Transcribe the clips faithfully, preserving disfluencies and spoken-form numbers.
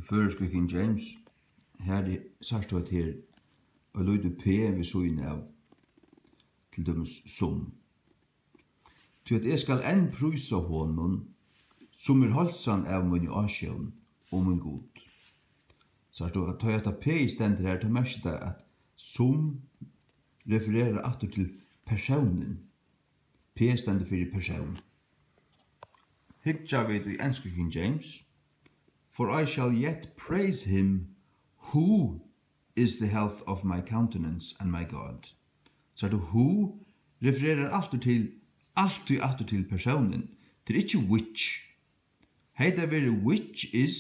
føroysku King James, har er, sært tú, at her er lítið p við síðuna av, til dømis sum. Tí at eg skal enn prísa honum, sum er heilsan av míni ásjón, o mín Gud. Sært tú, at tá hetta p stendur her, tað merkir tað, at sum refererar aftur til persónin. P stendur fyri persón. Hyggja vit í ensku King James. For I shall yet praise him who is the health of my countenance and my God. Sært tú, who refererar altíð til, altíð aftur til persónin. Tað er ikki which. Hevði tað verið which is,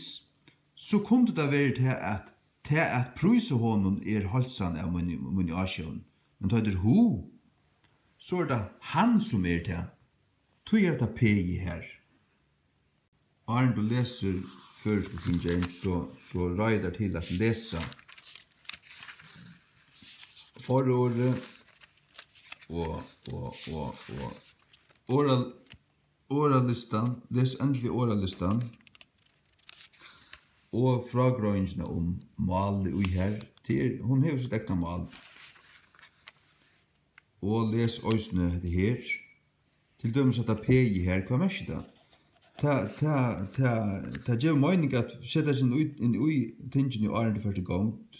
so kundi tað verið tað, at tað at prísa honum er heilsan av míni, míni ásjón. Men tá tað er who, so er tað hann, sum er tað. Tí er hetta p-ið her. Áðrenn tú lesur føroysku King James, so, so ráði eg tær til at lesa fororðið og, og, og, og orðal-, orðalistan, les endiliga orðalistan og frágreiðingina um málið í her. Tað er, hon hevur sítt egna mál. Og les eisini hetta her. Til dømis hetta p-ið her, hvat merkir tað? Tað, tað, tað, tað gevur meining at seta seg inn í, inn í tingini, áðrenn tú fert í gongd.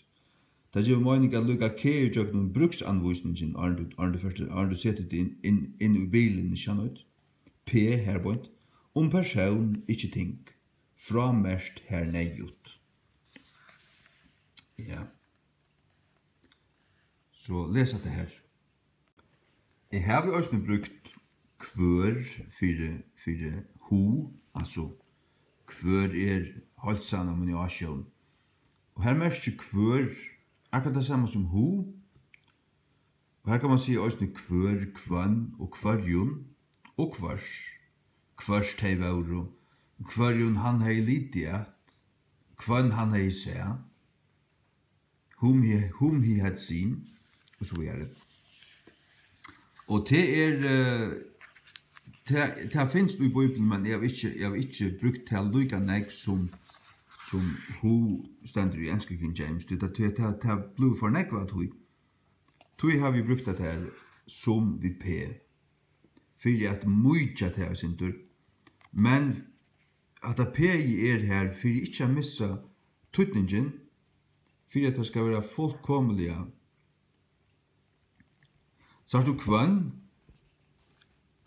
Tað gevur meining at líka k ígjøgnum brúksanvísingin, áðrenn tú, áðrenn tú fert, áðrenn tú setur teg inn, inn, inn í bilin, ikki sant? P her beint. Um persón, ikki ting. Frámerkt har neyðugt. Ja. So les hatta her. Eg havi eisini brúkt hvør fyri, fyri who, altso, hvør er heilsan av míni ásjón. Og her merkir hvør akkurát tað sama sum who. Og her kann man siga eisini hvør, hvønn og hvørjum og hvørs. Hvørs tey vóru, hvørjum hann hevði litið at, hvønn hann hevði sæð. Whom he, whom he had seen, og so víðari. Og tað er, eh, tað, tað finst í Bíbliuni, men eg havi ikki, eg havi ikki brúkt tað líka nógv sum, sum who stendur í ensku King James. Tí tað, tað, tað, tað blívur for nógv av tí. Tí havi eg brúkt tað her sum við p, fyri at mýkja tað eitt sindur. Men hatta p-ið er her fyri ikki at missa týdningin, fyri at tað skal vera fullkomiliga. Sært tú hvønn?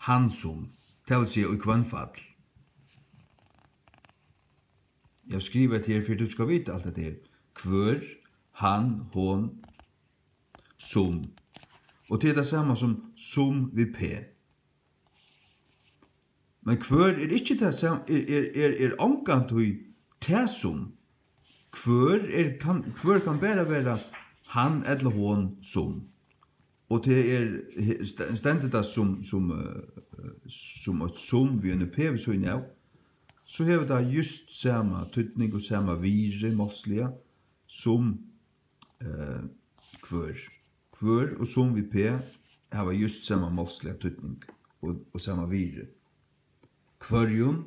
Hann sum. Tað vil siga í hvønn fall. Eg havi skrivað hetta her, fyri tú skal vita alt hetta her. Hvør, hann, hon, sum. Og tað er tað sama sum sum við p. Men hvør er ikki tað sam-, er, er, er, er ongantíð tað sum. Hvør er, kann, hvør kann bara vera hann ella hon sum. Og tað er, he-, st-, stendur tað sum, sum, eh, sum eitt sum við eini p við síðuna av, so hevur tað júst sama týdning og sama virði málsliga sum eh, hvør. Hvør og sum við p hava júst sama málsliga týdning og, og sama virði. Hvørjum,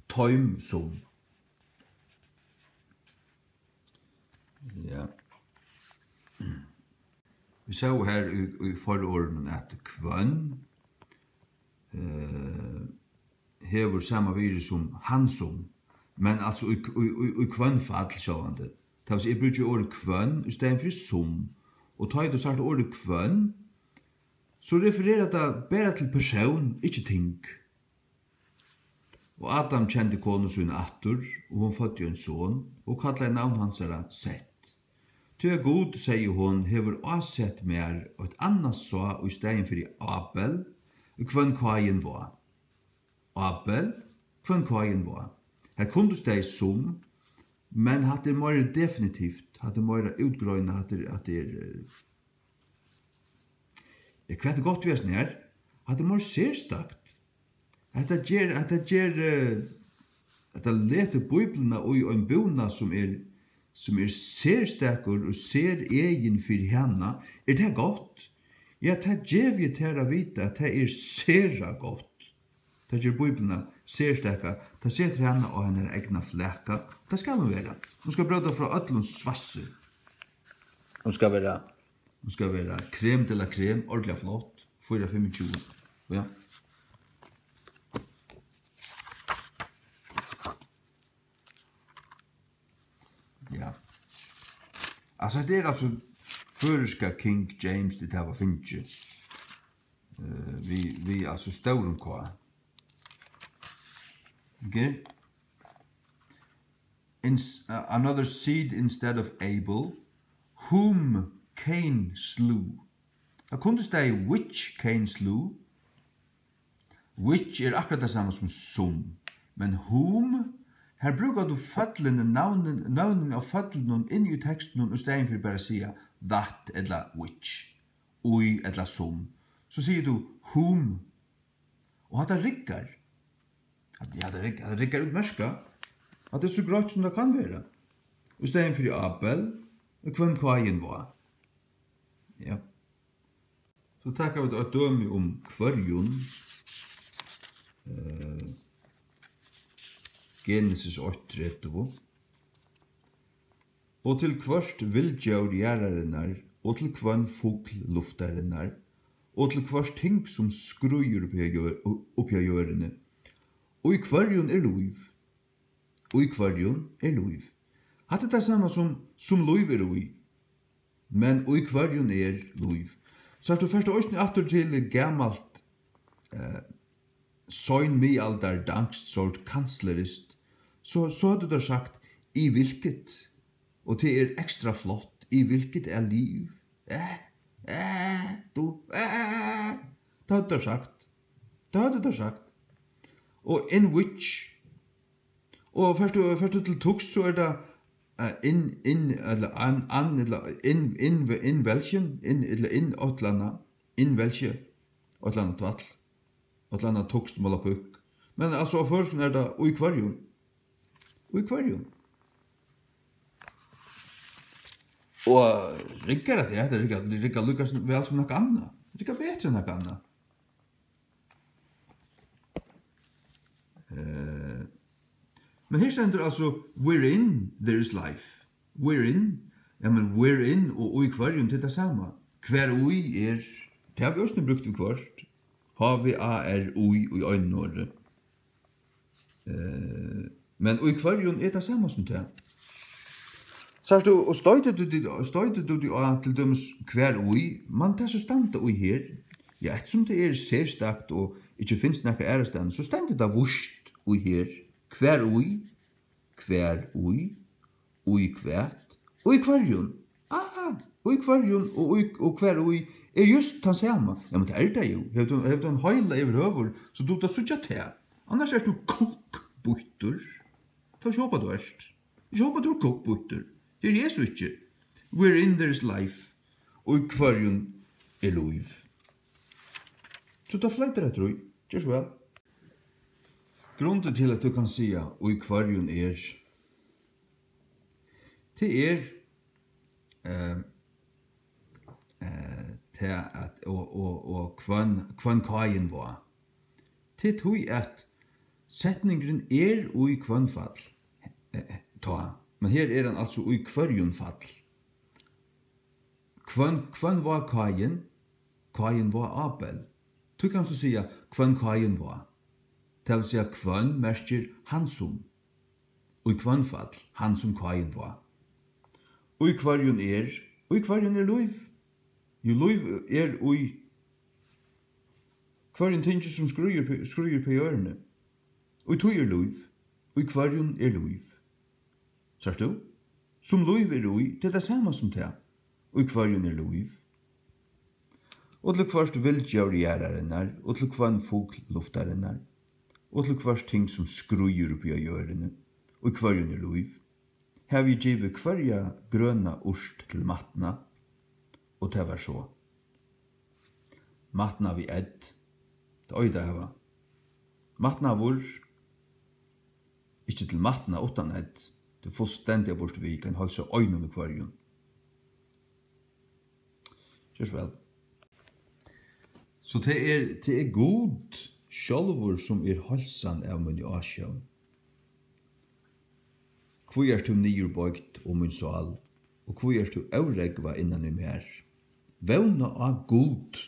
teim sum. Ja. Vit sóu her í, í fororðinum, at hvønn, eh, hevur sama virði sum hann sum, men altso í, í, í, í hvønn fall sjálvandi. Tað vil siga, eg brúki orðið hvønn í staðin fyri sum, og tá ið tú sært orðið hvønn, so refererar tað bara til persón, ikki ting. Og Adam kendi konu sína aftur, og hon føddi ein son, og kallaði navn hansara Sett. Tí at Gud, segði hon, hevur ásett mær eitt annað sá í staðin fyri Abel, hvønn Káin vá. Abel, hvønn Káin vá. Her kundi staðið sum, men hatta er meira definitivt, hatta er meira útgreinað, hatta er, hatta er, eh, ja, hvat er gott við hasum her? Hatta er meira serstakt. Hetta ger, hetta ger, eh, hetta letur Bíbliuna í ein búna sum er, sum er serstakur og seregin fyri hana. Er tað gott? Ja, tað gevi eg tær at vita, at tað er sera gott. Tað ger Bíbliuna serstaka, tað setir hana á hennara egna flaka. Tað skal hon vera. Hon skal bróta frá øllum svassi. Hon skal vera, hon skal vera crème de la crème, ordiliga flott. Fýra fimmogtjúgu. Ja. Ja. Altso, hetta er altso føroyska King James, tit hava fingið, eh, við, við altso stórum K. Okay? Ins-, uh, another seed instead of Abel, whom Cain slew. Tað kundi staðið which Cain slew. Which er akkurát tað sama sum sum, men whom, har brúkar tú føllini, nøvnini, nøvnini á føllunum inni í tekstinum í staðin fyri bara at siga that ella which, í ella sum. So sigur tú whom, og hatta riggar. Hatta, ja, hatta riggar, hatta riggar útmerkað. Hatta er so greitt sum tað kann vera. Í staðin fyri Abel, og hvønn Kain var. Ja. So taka vit eitt dømi um hvørjum, eh, Genesis eitt tretivu. Og til hvørt vilddjór jarðarinnar, og til hvønn fugl luftarinnar, og til hvørt ting, sum skríður uppi á jør-, uppi á jørðini, í hvørjum er lív, í hvørjum er lív. Hatta er tað sama sum, sum lív er í. Men í hvørjum er lív? Sært tú, fert tú eisini aftur til gamalt, eh, seinmiðaldar danskt sort kanslerist, so, so høvdu teir sagt, í hvilket, og tað er ekstra flott, í hvilket er lív? Eh, eh, tú, eh, tað høvdu teir sagt. Tað høvdu teir sagt. Og in which, og fert tú, fert tú til týskt, so er tað, eh, in, in, ella an, an, ella in, in, in welchen, in, ella in eitt ella annað, in welche, eitt ella annað tvætl, eitt ella annað týskt málapúk. Men altso, á føroyskum er tað í hvørjum. Í hvørjum. Og riggar tað, ja, tað riggar, tað riggar líka sum, væl sum nakað annað. Tað riggar betri enn nakað annað. Eh, men her stendur altso, "Wherein there is life." Wherein, ja, men wherein og í hvørjum, tað er tað sama. Hvar í er, tað hava vit eisini brúkt viðhvørt. H V A R I í einum orði. Eh, men í hvørjum er tað sama sum tað. Sært tú, og stoytir tú, tí, stoytir tú tí á, til dømis, hvar í, man tað so standa í her, ja, eftirsum tað er serstakt og ikki finst nakar aðrastaðni, so stendur tað víst í her, hvar í, hvar í, í hvat, í hvørjum, ah, í hvørjum og í, og hvar í er júst tann sama. Ja, men tað er tað jú. Hevur tú, hevur tú ein heila yvirhøvur, so dugir tú at síggja tað. Annars ert tú kokkbýttur. Tað er ikki at håpa, tú ert. Ikki at håpa, tú ert kokkbýttur. Tað eri eg so ikki. Wherein there is life. Og í hvørjum er lív. So tað floytur eftir í. Ger so væl. Grundin til, at tú kanst siga, í hvørjum er, tað er, eh, eh, tað at, og, og, og hvønn, hvønn Kain var. Tað er tí, at setningurin er í hvønn fall, eh, eh, tá, men her er hann altso í hvørjum fall. Hvønn, hvønn var Kain? Kain var Abel. Tí kanst tú siga, hvønn Kain var. Tað vil siga, hvønn merkir hann sum. Í hvønn fall, hann sum Kain var. Í hvørjum er, í hvørjum er lív? Jú, lív er í hvørjum tingi, sum skríður, skríður på jørðini. Í tí er lív. Í hvørjum er lív? Sært tú? Sum lív er í, tað er tað sama sum tað. Í hvørjum er lív? Og til hvørt vilddjór jarðarinnar, og til hvønn fugl luftarinnar, og til hvørt ting, sum skríður uppi á jørðini, í hvørjum er lív, havi eg givið hvørja grøna urt til matna, og tað var so. Matna við ð, tað eitur at hava. Matnaður, ikki til matna uttan ð, tað er fullstendiga burturvið, kann heilsa einum og hvørjum. Ger so væl. So tað er, tað er Gud sjálvur, sum er heilsan av míni ásjón. Hví ert tú niðurboygd, o mín sál, og hví ert tú órógvað innan í mær? Vóna á Gud,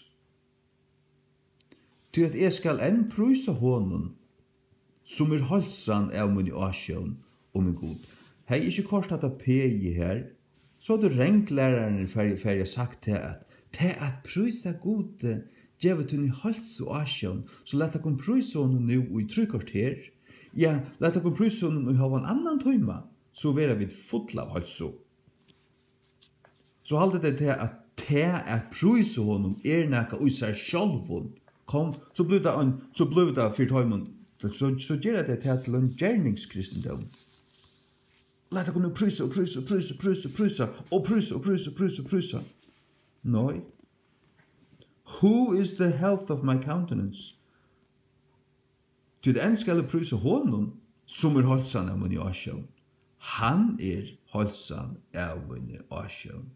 tí at eg skal enn prísa honum, sum er heilsan av míni ásjón, o mín Gud. Hevði eg ikki koyrt hatta P-ið her, so høvdu ranglærararnir fari, fari at sagt tað, at tað at prísa Gudi gevur tíni heilsu ásjón, so lat okkum prísa honum nú í trý korter. Ja, lat okkum prísa honum í hálvan annan tíma, so verða vit full av heilsu. So halda tey tað, at tað at prísa honum er nakað í sær sjálvum. Kom, so blívur tað ein, so blívur tað fyri teimum, so, so gera tey tað til ein gerningskristindóm. Lat okkum nú prísa og prísa og prísa og prísa og prísa og prísa og prísa og prísa og prísa. Nei. Who is the health of my countenance? Tí at enn skal eg prísa honum, sum er heilsan av míni ásjón. Hann er heilsan av míni ásjón.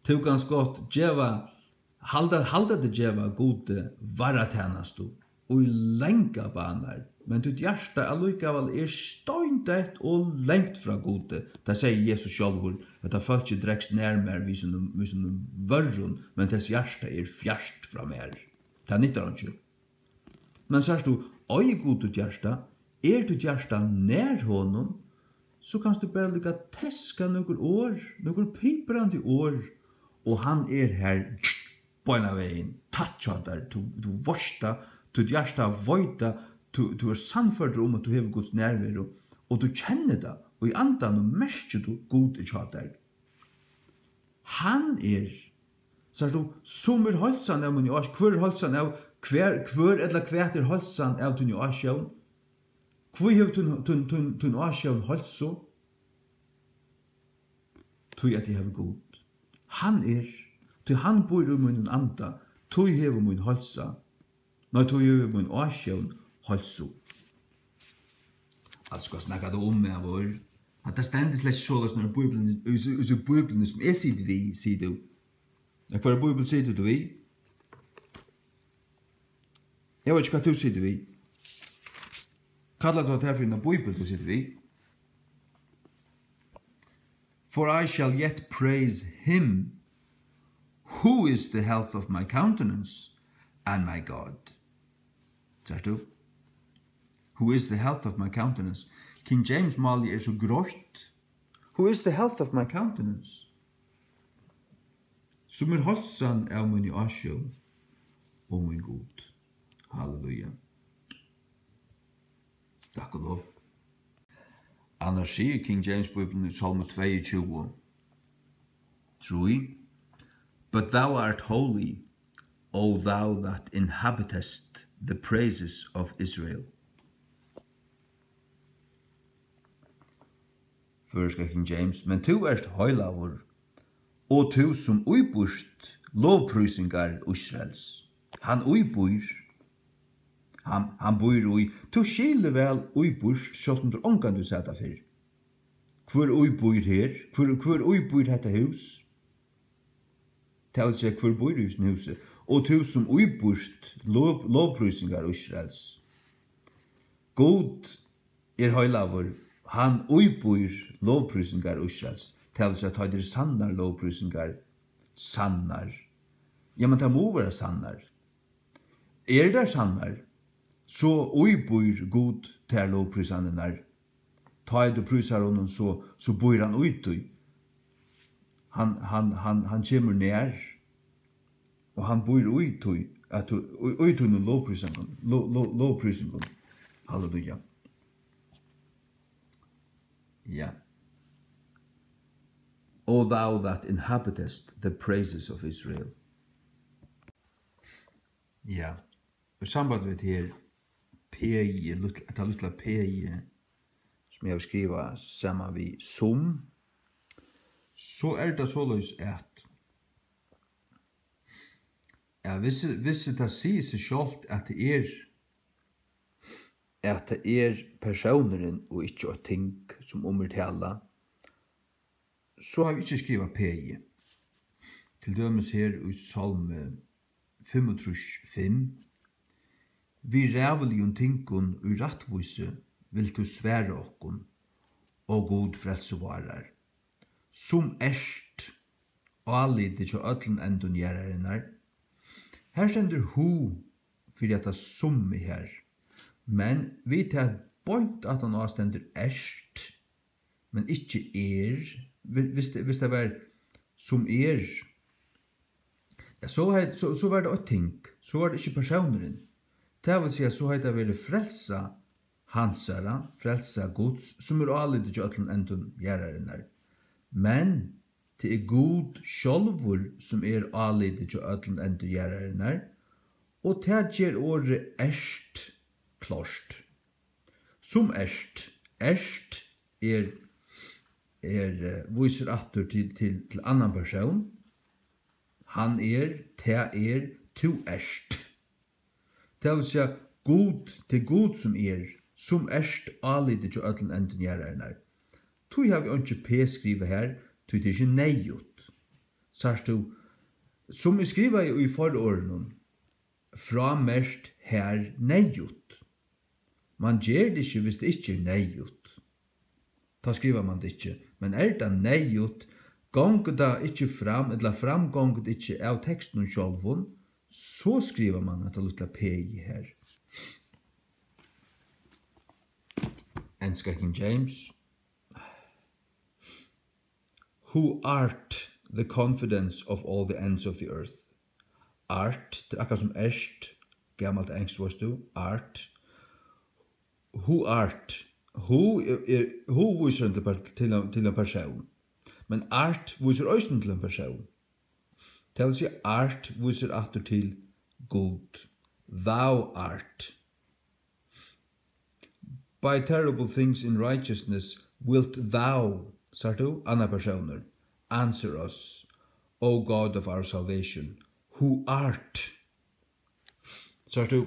Tú kanst gott geva, halda, halda teg geva Gudi varratænastu í langa banar, men títt hjarta allíkavæl er steindeytt og langt frá Gudi. Tað segði Jesus sjálvur, at tað fólkið dregst nær mær við sínum, við sínum vørrum, men tess hjarta er fjart frá mær. Tað nyttar einki. Men sært tú, eigur Gud títt hjarta, er títt hjarta nær honum, so kanst tú bara líka teska nøkur orð, nøkur piprandi orð, og hann er har beinanvegin, tætt hjá tær. Tú, tú veitst tað, títt hjarta veit tað, tú, tú ert sannførdur um, at tú hevur Guds nærveru, og tú kennir tað, og í andanum merkir tú, Gud er hjá tær. Hann er, sært tú, sum er heilsan av míni ásjón. Hvør er heilsan av, hvør, hvør ella hvat er heilsan av tíni ásjón? Hví hevur tín, tín, tín, tín ásjón heilsu? Tí at eg havi Gud. Hann er, tí hann býr í mínum anda, tí hevur mín heilsa, nei, tí hevur mín ásjón heilsu. Altso, hvat snakkar tú um, maður? Hatta stendur slett ikki soleiðis, nær Bíbliuni, í, í, í Bíbliuni, sum eg siti við, sigur tú. Nei, hvørja bíbel situr tú við? Eg veit ikki, hvat tú situr við. Kallar tú tað fyri eina bíbel, tú situr við? For I shall yet praise him who is the health of my countenance and my God. Sært tú? Who is the health of my countenance? King James málið er so greitt. Who is the health of my countenance? Sum er heilsan av míni ásjón, o mín Gud. Halleluja. Takk og lov. Annars sigur King James Bíblian í Sálmi tveyogtjúgu, trý: But thou art holy, O thou that inhabitest the praises of Israel. Føroyska King James: Men tú ert heilagur, og tú sum íbýrt lovprísingar Ísraels. Hann íbýr, hann, hann býr í, tú skilir væl íbýrt, sjálvt um tú ongantíð sært tað fyrr. Hvør íbýr her? Hvør, hvør íbýr hetta hús? Tað vil siga, hvør býr í hesum húsi? Og tú sum íbýrt lov-, lovprísingar Ísraels. Gud er heilagur, hann íbýr lovprísingar Ísraels. Tað vil siga, tá tað eru sannar lovprísingar, sannar. Ja, men tað má vera sannar. Eru tær sannar, so íbýr Gud tær lovprísanirnar. Tá ið tú prísar honum, so, so býr hann í tí. Hann, hann, hann, hann kemur nær, og hann býr í tí, at tú, í, í tínum lovprísingum, lo-, lo-, lovprísingum. Halleluja. Ja. O thou that inhabitest the praises of Israel. Ja. Í samband við her P-ið, lítla, hetta lítla P-ið, sum eg havi skrivað saman við sum, so er tað soleiðis, at, ja, hvis, hvis tað sigur seg sjálvt, at tað er, at tað er persónurin og ikki eitt ting, sum um er talað, so havi eg ikki skrivað P-ið. Til dømis her í Sálmi fimmogtrýss fimm, við ræðuligum tingum í rættvísi vilt tú svara okkum, ó Gud frelsuvárar, sum ert álitið hjá øllum endum jarðarinnar. Har stendur hu fyri hetta summi har, men við tað beint aftaná stendur ert, men ikki er, vi-, hvis, hvis tað var sum er, ja, so, hevði, so, so var tað eitt ting, so var tað ikki persónurin. Tað vil siga, so hevði tað verið frelsa hansara, frelsa Guds, sum er álitið hjá øllum endum jarðarinnar. Men tað er Gud sjálvur, sum er álitið hjá øllum endum jarðarinnar, og tað ger orðið ert klárt. Sum ert. Ert er, er, eh, vísir aftur til, til, til annan persón. Hann er, tað er, tú ert. Tað vil siga, Gud, tað er Gud, sum er, sum ert álitið hjá øllum endum jarðarinnar. Tí havi eg einki P skrivað har, tí tað er ikki neyðugt. Sært tú, sum eg skrivaði í fororðinum, frámerkt har neyðugt. Mann ger tað ikki, hvis tað ikki er neyðugt. Tá skrivar mann tað ikki. Men er tað neyðugt, gongur tað ikki fram, ella framgongur tað ikki av tekstinum sjálvum, so skrivar mann hetta lítla p her. Enska King James. Who art the confidence of all the ends of the earth. Art, tað er akkurát sum ert, gamalt enskt, veitst tú, art. Who art. Who er, er, who vísir til per-, til ein, til ein persón. Men art vísir eisini til ein persón. Tað vil siga, art vísir aftur til Gud. Thou art. By terrible things in righteousness wilt thou, sært tú, annar persónur, answer us, O God of our salvation, who art. Sært tú,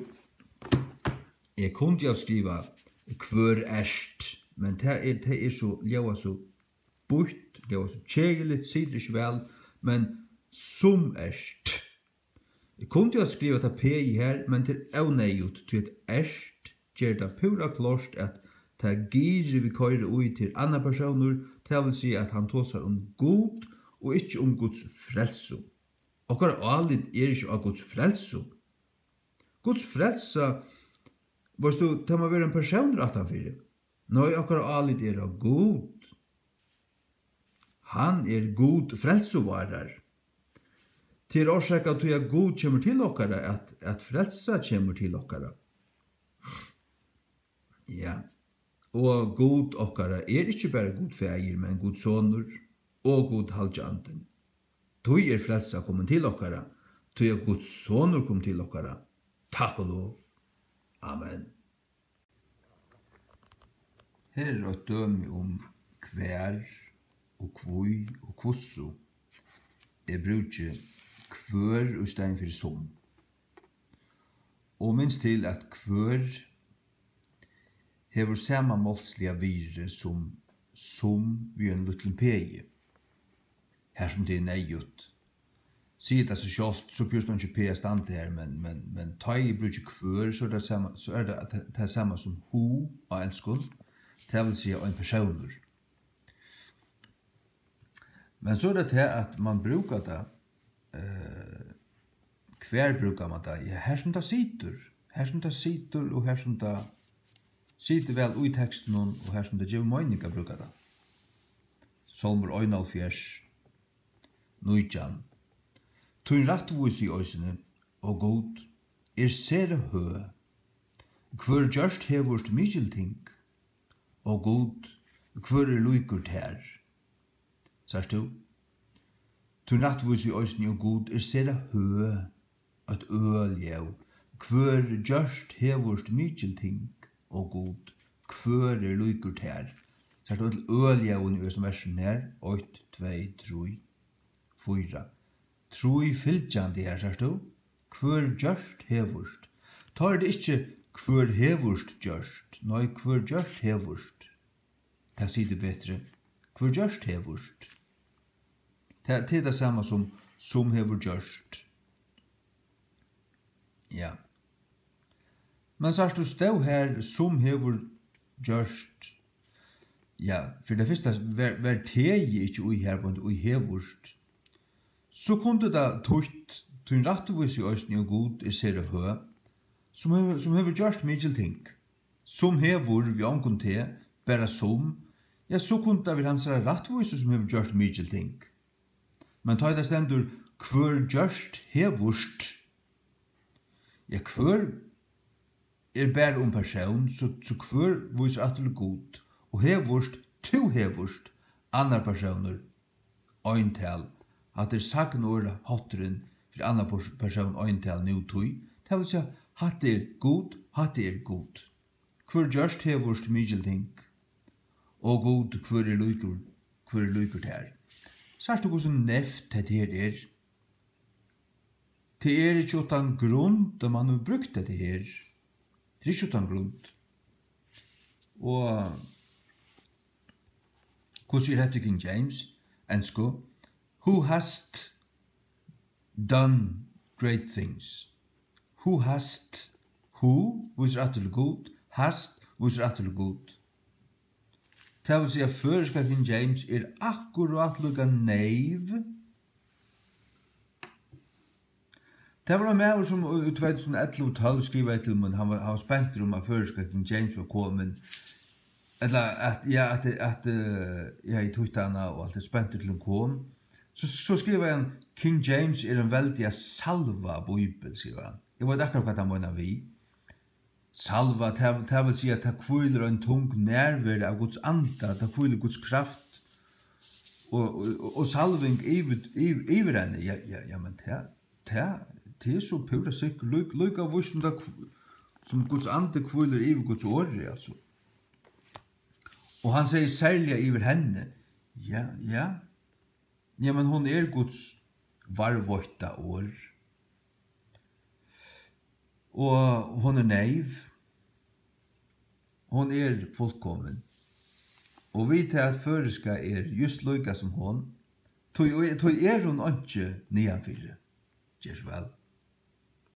eg kundi havt skrivað, hvør ert, men tað er, tað er so, ljóðar so býtt, ljóðar so keðiligt, situr ikki væl, men sum ert. Eg kundi havt skrivað tað p í her, men tað er óneyðugt, tí at ert ger tað púra klárt, at tað gyrið, vit koyra í, til annar persónur, tað vil siga, at hann tosar um Gud og ikki um Guds frelsu. Okkara álit er ikki á Guds frelsu. Guds frelsa, veitst tú, tað má vera ein persónur aftanfyri. Nei, okkara álit er á Gud. Hann er Gud frelsuvárar. Tað er orsakað tí, at Gud kemur til okkara, at, at frelsa kemur til okkara. Ja. Og Gud okkara er ikki bara Gud Faðir, men Gud Sonur og Gud Halgi Andin. Tí er frelsa komin til okkara, tí at Guds Sonur kom til okkara. Takk og lov. Amen. Her er eitt dømi um hvar og hví og hvussu eg brúki hvør í staðin fyri sum. Og minst til, at hvør hevur sama málsliga virði sum sum við einum lítlum p-i. Har sum tað er neyðugt. Sigur tað seg sjálvt, so behøvist einki p at standa har, men, men, men tá eg brúki hvør, so er tað sama, so er tað, tað, tað sama sum who á enskum, tað vil siga ein persónur. Men so er tað tað, at mann brúkar tað, eh, hvar brúkar mann tað? Ja, har sum tað situr. Har sum tað situr, og har sum tað situr væl í tekstinum, og har sum tað gevur meining at brúka tað. Sálmur einoghálvfjerðs, nítjan. Tín rættvísi eisini, ó Gud, er sera høg. Hvør gjørt hevurt mikil ting, ó Gud, hvør er líkur tær? Sært tú? Tín rættvísi eisini, ó Gud, er sera høg, eitt øljóð. Hvør gjørt hevurt mikil ting, ó Gud, hvør er líkur tær? Sært tú øll øljóðini í hesum versinum her? Eitt, tvey, trý, fýra. Trý fylgjandi her, sært tú? Hvør gjørt hevurt. Tá er tað ikki, hvør hevurt gjørt. Nei, hvør gjørt hevurt. Tað situr betri. Hvør gjørt hevurt. Tað, tað er tað sama sum, sum hevur gjørt. Ja. Men sært tú, stóð har, sum hevur gjørt. Ja, fyri tað fyrsta var, var T ikki í har, beint í hevurt. So kundi tað týtt, tín rættvísi eisini um Gud er sera høg, sum hevur, sum hevur gjørt mikil ting. Sum hevur við ongum T, bara sum, ja, so kundi tað verið hansara rættvísi, sum hevur gjørt mikil ting. Men tá ið tað stendur, hvør gjørt hevurt, ja, hvør er bara um persón, so, so hvør vísir aftur til Gud, og hevurt, tú hevurt, annar persónur, eintal. Hatta er sagnorðahátturin fyri annar pers-, persón eintal nútíð. Tað vil siga, hatta er Gud, hatta er Gud. Hvør gjørt hevurt mikil ting, og Gud, hvør er líkur, hvør er líkur tær? Sært tú, hvussu neyvt hetta her er? Tað er ikki uttan grund, at mann hevur brúkt hetta her. Tað er ikki uttan grund. Og hvussu er hetta í King James? Ensku. Who hast done great things. Who hast, who vísir aftur til Gud, hast vísir aftur til Gud. Tað vil siga, føroyska King James er akkurát líka neyv. Tað var ein maður, sum í tvey túsund og ellivu tólv skrivaði til mín, hann var, hann var spentur um, at føroyska King James var komin, ella at, ja, at, at, eh, eg hevði týtt hana og alt, er spentur til hon kom. So, so skrivaði hann, King James er ein veldiga salva bíbel, skrivar hann. Eg veit akkurát, hvat hann meinar við. Salva, tað, tað vil siga, at tað hvílir ein tung nærvera av Guds anda, tað hvílir Guds kraft og, og, og salving yvir, yvir, yvir henni. Ja, ja, ja, men tað, tað, tað er so púra sikkurt, lík-, líka víst sum tað hv-, sum Guds andi hvílir yvir Guds orði, altso. Og hann segði serliga yvir henni. Ja, ja. Ja, men hon er Guds varðveitta orð. Og hon er neyv. Hon er fullkomin. Og við tað, at føroyska er júst líka sum hon, tí, tí er hon einki niðanfyri. Ger so væl.